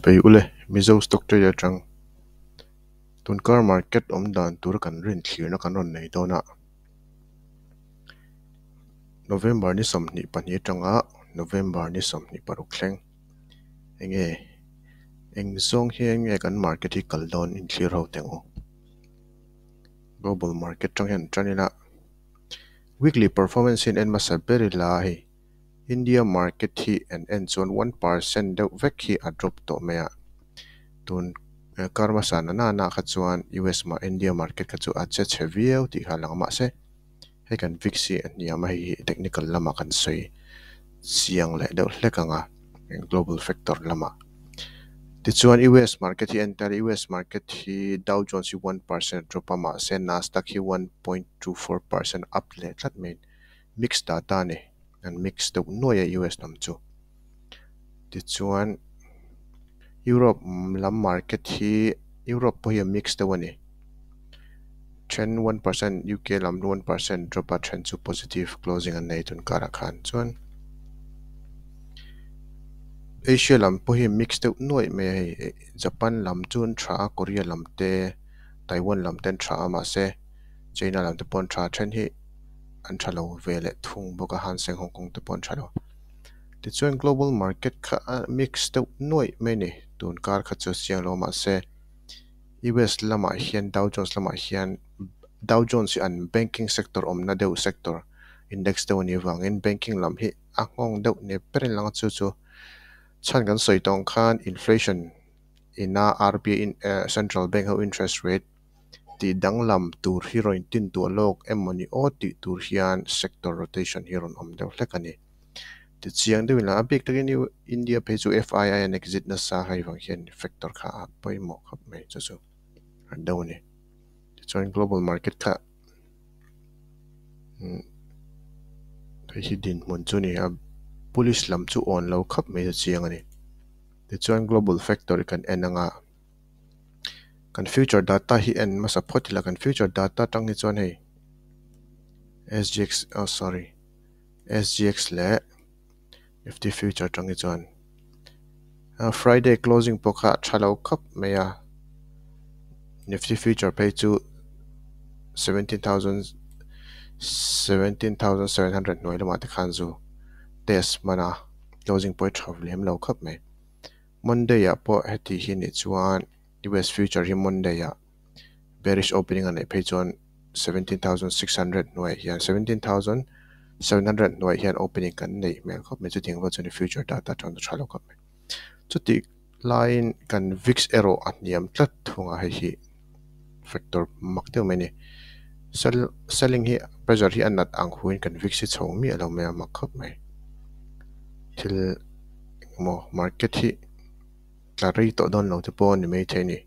Chibai ule, Mizo Stock Trader atang tunkar market awm dan tura kan rin thlirna kan rawn nei dawn a. November ni 22 atanga November ni 26 thleng enge eng zawng hian nge kan market hi kal dawn in thlir ho teh ang u. Global market tang hian tan ila weekly performance hian en hmasa ber ila hei India market hi an en chuan 1% deuh vek hi a drop tawh mai a. Tun kar hmasa na na kha chuan US ma India market kha chu a che chhe viau tih kha lang mahse hei kan VIX hi a hniam a, hei hi technical lamah kan sawi chiang leh deuh hlek anga global factor lamah. Tichuan US market hi en ta ila US market hi Dow Jones hi 1% drop a mahse Nasdaq hi 1.24% up leh tlat mai mix data a ni. An mix deuh nuai a US lam chu. Tichuan Europe lam market hi Europe pawh hi a mix deuh a ni. Then 1% UK lam 1% drop a then chu positive closing an nei tun karah khan chuan Asia lam pawh hi mix deuh nuai mai a hei Japan lam chu an tha a Korea lam te Taiwan lam te an tha a mahse China lam te pawh an tha a then hi an tha lo ve leh thung bawk a Hang Seng Hong Kong te pawh an tha lo. Tichuan global market kha a mix deuh nuai mai a ni tun kar kha chu a chiang lo mahse US lamah hian Dow Jones lamah hian Dow Jones hi an banking sector awmna deuh sector index deuh a nih avangin banking lam hi a nghawng deuh ni berin lang a chu chu chhan kan sawi tawh ang khan inflation ina RBI in central bank ho interest rate tih danglam tur hi rawn tin tuah lawk emawni aw tih tur hian sector rotation hi rawn awm deuh hlek a ni. Tichiang deuhin lang a bik takin India phei chu FII an exit nasa hei vang hian factor kha a pawimawh khawp mai chu chu an deuh a ni. Tichuan global market kha hei hi dinhmun chu a ni a, bullish lam chu awn lo khawp mai chu chiang a ni. Tichuan global factor hi kan en anga kan future data hi en hmasa phawt ila kan future data atang hi chuan hei SGX oh sorry SGX leh Nifty future atang hi chuan Friday closing pawh kha a tha lo khawp mai a, Nifty future phei chu 17,000 17,700 hnuai lamah te khan zu test hman a closing pawh hi tha lem lo khawp mai. Monday ah pawh heti hi nih chuan US future hi Monday ah bearish opening a neih phei chuan 17,600 hnuaiah hian 17,700 hnuaiah hian opening kan neih hmel khawp mai chutiang vel chuan future data atang chu tha lo khawp mai. Chutih laiin kan VIX erawh a hniam tlat thung a hei hi factor mak deuh mai a ni. Sell selling hi pressure hi a nat ang huin kan VIX hi chho miah lo mai a mak khawp mai. Thil engemaw market hi tla rei tawh dawn lo te pawh a ni maithei a ni.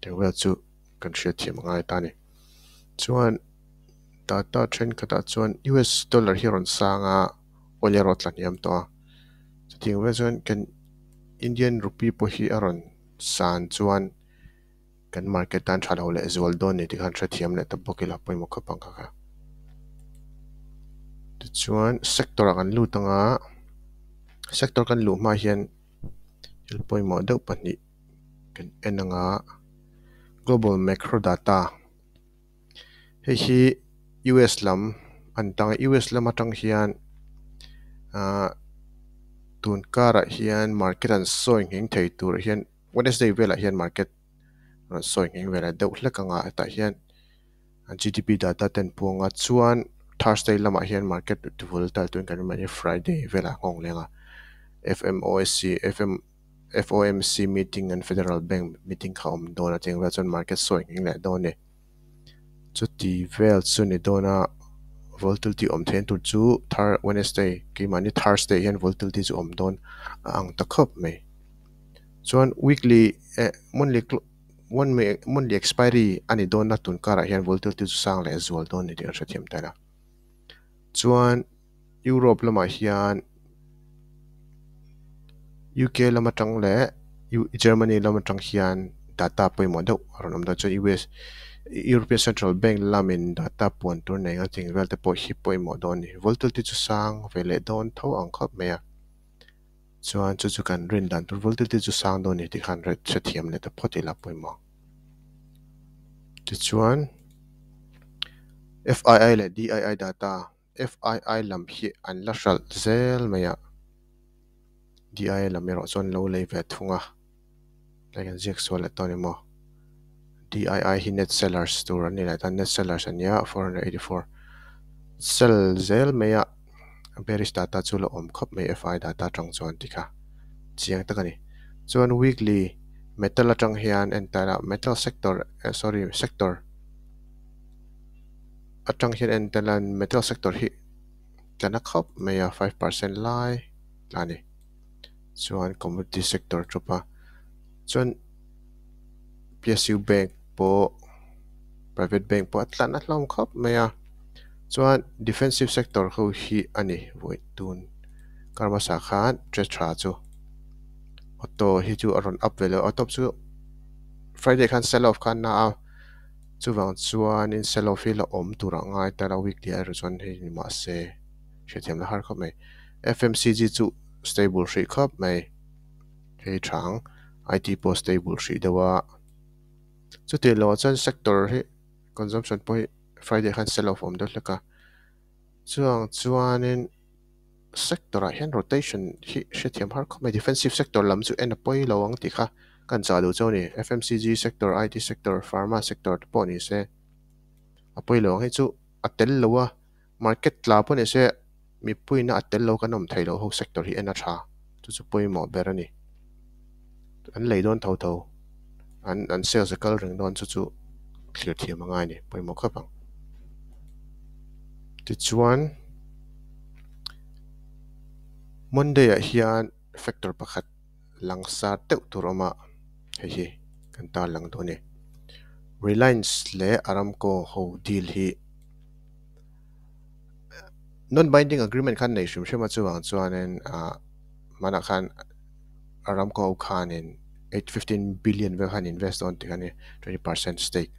Tiang vel chu kan hriatthiam a ngai ta a ni. Chuan data thenkhatah chuan US dollar hi a rawn sang a oil erawh a tla hniam tawh a. Chutiang vel chuan kan Indian rupee pawh hi a rawn san chuan kan market tan tha lo leh zual dawn ni tih khan hrethiam leh ta bawk ila pawimawh khawp ang kha kha. Tichuan sector ah kan lut anga sector kan luh hma hian thil pawimawh deuh pahnih kan en anga global macro data hei hi US lam an tang a US lam atang hian ahh tun karah hian market an sawi nghing thei tur hian Wednesday velah hian market rawn sawi nghing velah deuh hlek anga hetah hian GDP data te an puang a chuan Thursday lamah hian market volatile turin kan rin mahni Friday velah nghawng leng a F_M_O_S_C F_M F_O_M_C meeting an Federal Bank meeting kha a awm dawn a cheng vel chuan market sawi nghing leh dawn a ni. Chuti vel chu ni dawn a volatility awm theihna tur chu thar Wednesday keimahni Thursday hian volatility chu awm dawn a ang ta khawp mai. Chuan weekly eh monthly monthly expiry a ni dawn a tun karah hian volatility chu sang leh zual dawn a ni tih kan hrethiam ta ila. Chuan Europe lamah hian UK lam atang leh Germany lam atang hian data pawimawh deuh a rawn awm dawn chuan US European Central Bank lamin data puan tur nei ang ting vel te pawh hi pawimawh dawn a ni. Volatility chu sang ve leh dawn tho ang khawp mai a. Chuan chu chu kan rin dan tur volatility chu sang dawn ni tih khan hrethiam leh ta phawt ila pawimawh. Tichuan FII leh DII data FII lam hi an la hralh zel mai a. DII lam erawh chuan lo lei ve thung a. Lai kan ziak sual leh tawh a ni maw? DII hi net sellers tur an ni leh ta net sellers an nia 484 sell zel mai a. Bearish data chu la awm khawp mai FI data atang chuan ti kha chiang tak a ni. Chuan weekly metal atang hian en ta ila metal sector sorry sector atang hian en ta ila metal sector hi tla na khawp mai a 5% lai tla a ni. Chuan commodity sector drop a chuan PSU bank pawh private bank pawh a tla na hlawm khawp mai a. Chuan defensive sector ho hi a ni vawi tun kar hmasa khan che tha chu auto hi chu a rawn up ve lo auto chu Friday khan sell off khan na a chuvang chuanin sell off hi la awm tur a ngai ta lo weekly ah erawh chuan hei ni mahse hriatthiam la har khawp mai. F_M_C_G chu stable hrih khawp mai hei tha ang I_T pawh stable hrih deuh a chutih loh chuan sector hi consumption pawh hi Friday khan sell off a awm deuh hlek a chuang chuanin sector ah hian rotation hi hriatthiam har khawp mai defensive sector lam chu en a pawi lo ang tih kha kan chah duh chu a ni F_M_C_G sector I_T sector pharma sector te pawh ni se a pawi lo ang hei chu a tel lo a market tla pawh ni se mipuiin a tel lo kan awm thei lo ho sector hi en a tha chu chu pawimawh ber a ni an lei dawn tho tho an an sales a kal reng dawn chu chu thlir thiam a ngai a ni pawimawh khawp ang tichuan Monday ah hian factor pakhat langsar deuh tur a awm a hei hi kan tarlang dawn a ni Reliance leh Aramco ho deal hi non binding agreement khan nei hrim hrim a chuvang chuanin ah hmanah khan Aramco ho khanin 815 billion vel khan invest dawn tih kha a ni 20% stake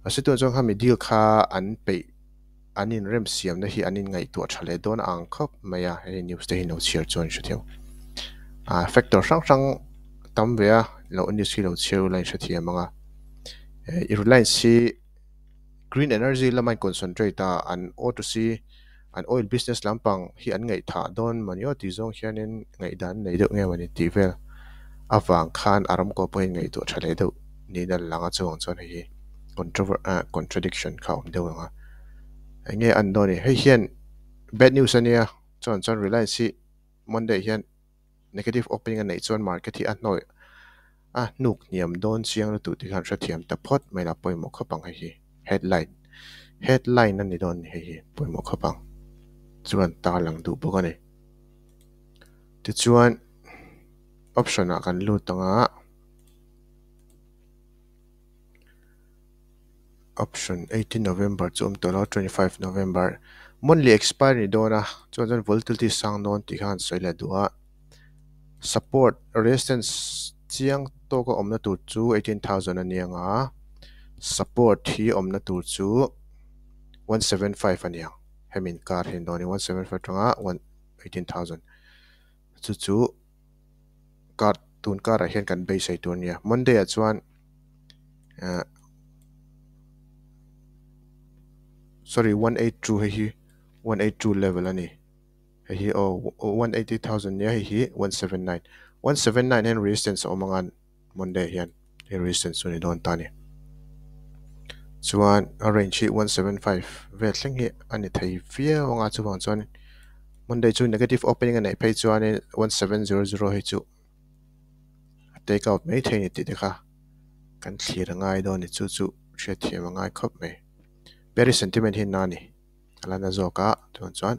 a se tunah chuan khami deal kha an peih an inrem siamna hi an inngaihtuah tha leh dawn ang khawp mai a hei news te hi lo chhiar chuan hrethiam ah factor hrang hrang tam ve a lo news hi lo chhiar ula inhrethiam ang a Reliance hi green energy lama in concentrate a an auto si an oil business lampang hi an ngaihthah dawn mawni aw tih zawng hianin ngaihdan nei deuh nge mawni tih vel avang khan Aramco pawhin ngaihtuah tha leh deuh niin a lang a chuang chuan hei hi contradiction kha a awm deuh ang a eng nge an dawn ni hei hian bad news a nia chuan chuan Reliance hi Monday hian negative opening a neih chuan market hi a hnawih a hnuk hniam dawn chiang lutuk tih khan hrethiam ta phawt mai la pawimawh khawp ang hei hi headline headline a ni dawn ni hei hi pawimawh khawp ang chuan tarlang duh bawk a ni tichuan option ah kan lut ang a option 18 November chu awm tawh lo 25 November monthly expiry ni dawn a chuan chuan volatility sang dawn tih khan sawi leh duh a support resistance chiang tawk a awmna tur chu 18,000 a ni ang a support hi awmna tur chu 175 a ni ang hemi inkar hi a ni dawn a ni 175 atanga 18,000 chu chu kar tun karah hian kan beisei tur a ni a Monday ah chuan ah sorry 182 hei hi 182 level a ni hei hi aw 180,000 nia hei hi 179 179 hian resistance a awm ang a Monday hian hei resistance chu a ni dawn ta a ni chuan a range hi 175 vel thleng hi a ni thei viau ang a chuvang chuan Monday chu negative opening a neih phei chuanin 1700 hi chu a take out mai thei a ni tih te kha kan thlir a ngai dawn a ni chu chu hriatthiam a ngai khawp mai bearish sentiment hi na a ni a la na zawk a chuan chuan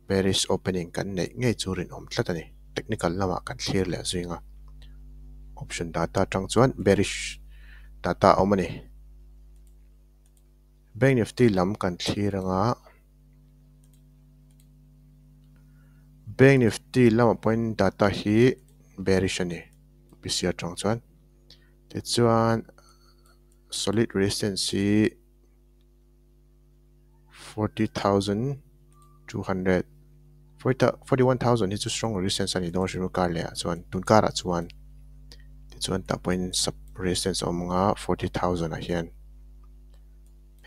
bearish opening kan neih ngei chu rinawm tlat a ni technical lamah kan thlir leh zing a option data atang chuan bearish data a awm a ni bank nifty lam kan thlir anga bank nifty lamah pawhin data hi bearish a ni P_C atang chuan tichuan solid resistance hi 40,200 41,000 hi chu strong resistance ani dawn hrim kar leh ah chuan tun karah chuan tichuan tah pawhin sub resistance a awm anga 40,000 ah hian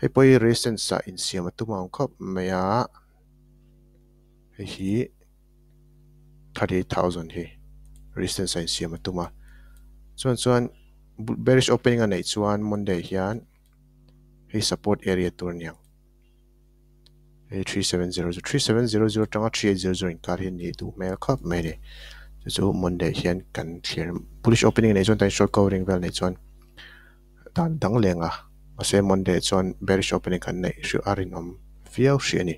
hei pawh hi resistance ah insiam a tum a awm khawp mai a hei hi 38,000 hi resistance ah insiam a tum a chuan chuan bearish opening a neih chuan Monday hian hei support area tur a ni ang. Hei 3700 3700 atanga 3800 inkar hi ni duh hmel khawp mai a ni. Chu chu Monday hian kan thlir bullish opening neih chuan tain short covering vel neih chuan dan dang leng a mahse Monday chuan bearish opening kan neih hriu a rinawm viau hrih a ni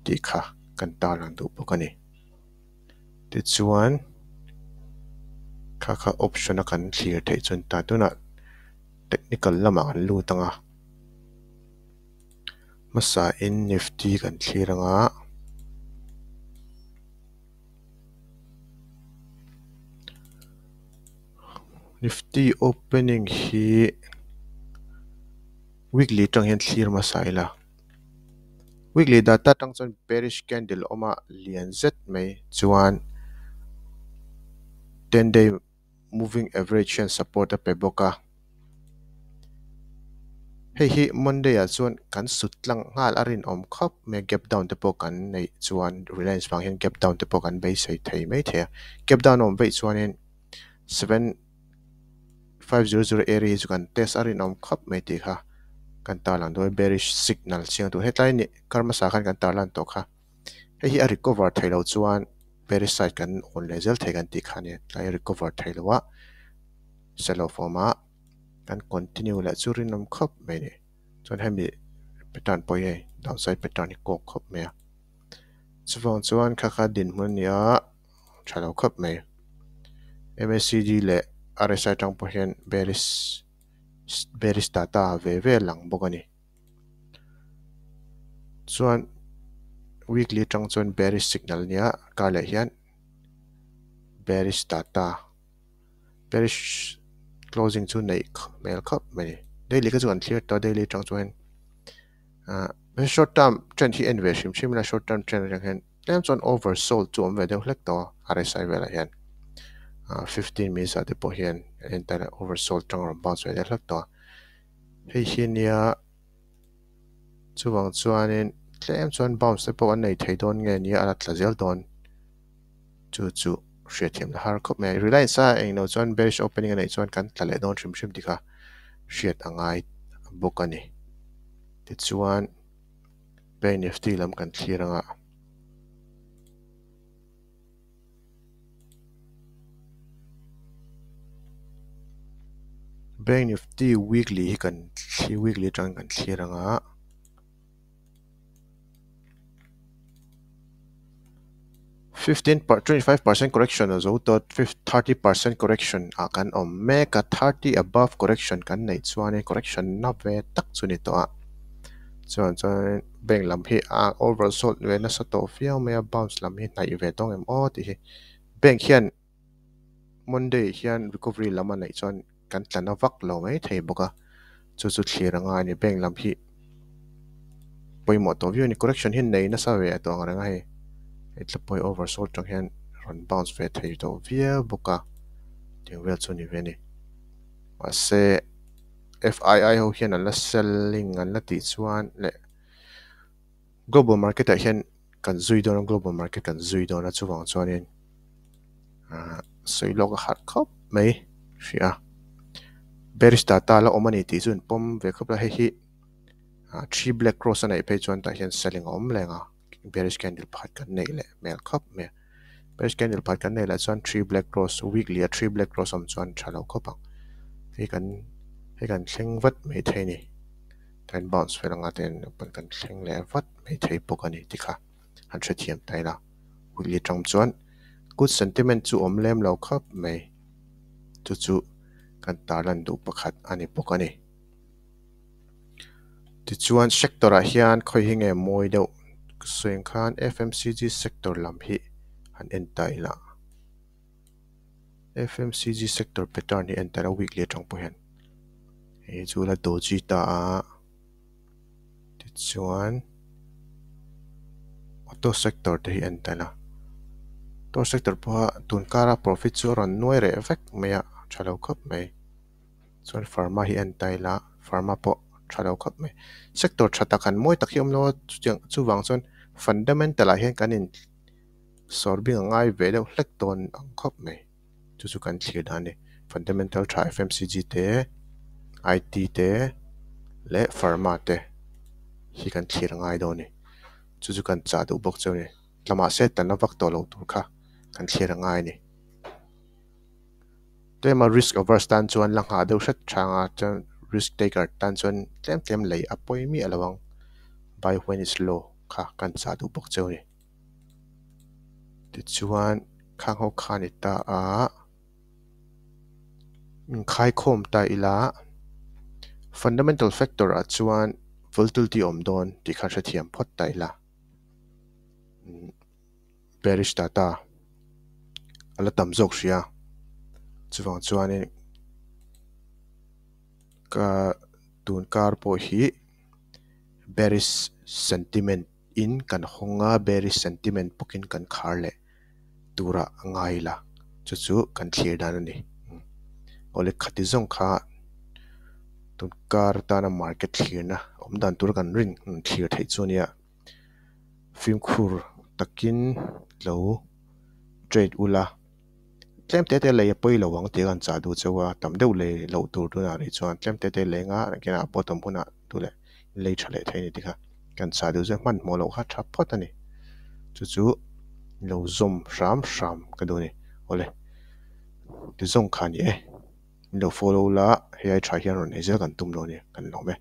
tih kha kan tarlang duh bawk a ni. Tichuan kha kha option a kan thlir theih chuan ta tunah technical lamah kan lut ang a. Hmasa in Nifty kan thlir anga Nifty opening hi weekly atang hian thlir hmasa ila weekly data atang chuan bearish candle a awm a lian zet mai chuan 10 day moving average hian support a pe bawk a. Hei hi Monday ah chuan kan sut tlang nghal a rinawm khawp mai gap down te pawh kan neih chuan Reliance vang hian gap down te pawh kan beisei thei mai thei a. Gap down a awm veih chuanin 7500 area hi chu kan test a rinawm khawp mai tih kha kan tarlang dawn bearish signal chiang tur hetlai ni kar hmasa khan kan tarlan tawh kha. Hei hi a recover thei lo chuan bearish side kan awn leh zel thei kan tih kha ania tlai recover thei lo a sell off a awm a kan continue leh chu rinawm khawp mai a ni. Chuan hemi pattern pawh hi hei downside pattern hi kawk khawp mai a. Chuvang chuan kha kha dinhmun a ni a tha lo khawp mai. MACD leh RSI atang pawh hian bearish bearish data ve ve lang bawk a ni. Chuan weekly atang chuan bearish signal a nia kar leh hian bearish data bearish closing chu neih hmel khawp mai a ni. Daily kha chu kan thlir tawh a daily atang chuan ah short term trend hi en ve hrim hrim ila short term trend atang hian tlem chuan oversold chu awm ve deuh hlek tawh a RSI velah hian ah 15 minutes ah te pawh hian en ta ila oversold atang a rawn bounce ve deuh hlek tawh a. Hei hi ania chuvang chuanin tlem chuan bounce te pawh an nei thei dawn nge nia a la tla zel dawn chu chu hriatthiam la har khawp mai a. Reliance a englo chuan bearish opening a neih chuan kan tla leh dawn hrim hrim tih kha hriat a ngai bawk a ni. Tichuan Bank Nifty lam kan thlir anga. Bank Nifty weekly hi kan thlir weekly atangin kan thlir anga. 25% correction a zo tawh 30% correction ah kan awm mek a 30 above correction kan neih chuanin correction na ve tak chu ni tawh a. Chuan chuanin bank lam hi a oversold ve nasa tawh viau mai a bounce lam hi hnaih ve tawng em aw tih hi bank hian Monday hian recovery lam a neih chuan kan tla na vak lo mai thei bawk a chu chu thlir anga a ni bank lam hi pawimawh tawh viau a ni correction hi nei nasa ve tawh ang reng a hei hei tla pawh hi oversold tang hian rawn bounce ve thei tawh viau bawk a tiang vel chu a ni ve a ni mahse FII ho hian an la selling an la tih chuan leh global market ah hian kan zui dawn a global market kan zui dawn a chuvang chuanin ah sawi lawk a harh khawp mai hrih a bearish data la awm a ni tih chu an pawm ve khawp a hei hi ah three black cross a neih phei chuan tah hian selling a awm leng a bearish candle pakhat kan neih leh hmel khawp mai a bearish candle pakhat kan neih leh chuan three black cross weekly a three black cross awm chuan tha lo khawp ang hei kan hei kan thleng vat mai thei a ni kan bounce vel anga ten kan thleng leh vat mai thei bawk a ni ti kha han hrethiam ta ila weekly atang chuan good sentiment chu awm lem lo khawp mai chu chu kan tarlan duh pakhat a ni bawk a ni. Tichuan sector ah hian khawi hi nge mawi deuh sawi ang khan F_M_C_G sector lam hi han en ta ila F_M_C_G sector pattern hi en ta ila weekly atang pawh hian hei chu la doji ta a tichuan auto sector te hi en ta ila. Tor sector pawha tun kara profit chu a rawn nuai reh vek mai a, tha lo khawp mai. Chuan pharma hi en ta ila, pharma pawh tha lo khawp mai. Sector tha tak han mawi tak hi awm lo a, chutiang chuvang chuan fundamental ah hian kan in sawr bing a ngai ve deuh hlek dawn ang khawp mai. Chu chu kan thlir dan a ni. Fundamental tha FMCG te, IT te leh pharma te hi kan thlir a ngai dawn a ni. Chu chu kan chah duh bawk chu a ni. Tla mahse tana vak tawh loh tur kha kan thlir a ngai a ni. Tlema risk averse tan chuan la nghah deuh hret thanga chuan risk taker tan chuan tlem tlem lei a pawi miah lo ang. Buy when is low kha kan chah duh bawk cheu a ni. Tichuan khang ho kha a ni ta a, inkhaikhawm ta ila fundamental factor ah chuan volatility awm dawn tih kha hrethiam phawt ta ila. Bearish data a la tam zawk hria chuvang chuanin ka tun kar pawh hi bearish sentiment in kan hawng a bearish sentiment bawkin kan khar leh turah a ngai la chu chu kan thlir dan a ni. Awle khati zawng kha tun kar atana market thlirna awm dan tur kan rin thlir theih chu a nia. Fimkhur takin lo trade ula tlem te te lei a pawi lo ang tih a kan chah duh chauh a, tam deuh lei loh tur tunah rih chuan tlem te te leng a nakinah bottom hunah duh leh lei tha leh thei a ni tih kha kan chah duh chu hmanhmawh loh kha tha phawt a ni. Chu chu lo zawm hram hram ka duh a ni. Awle ti zawng kha a ni e. Min lo follow la hei ai tha hian rawn ei zel kan tum lo a ni kan lawm e.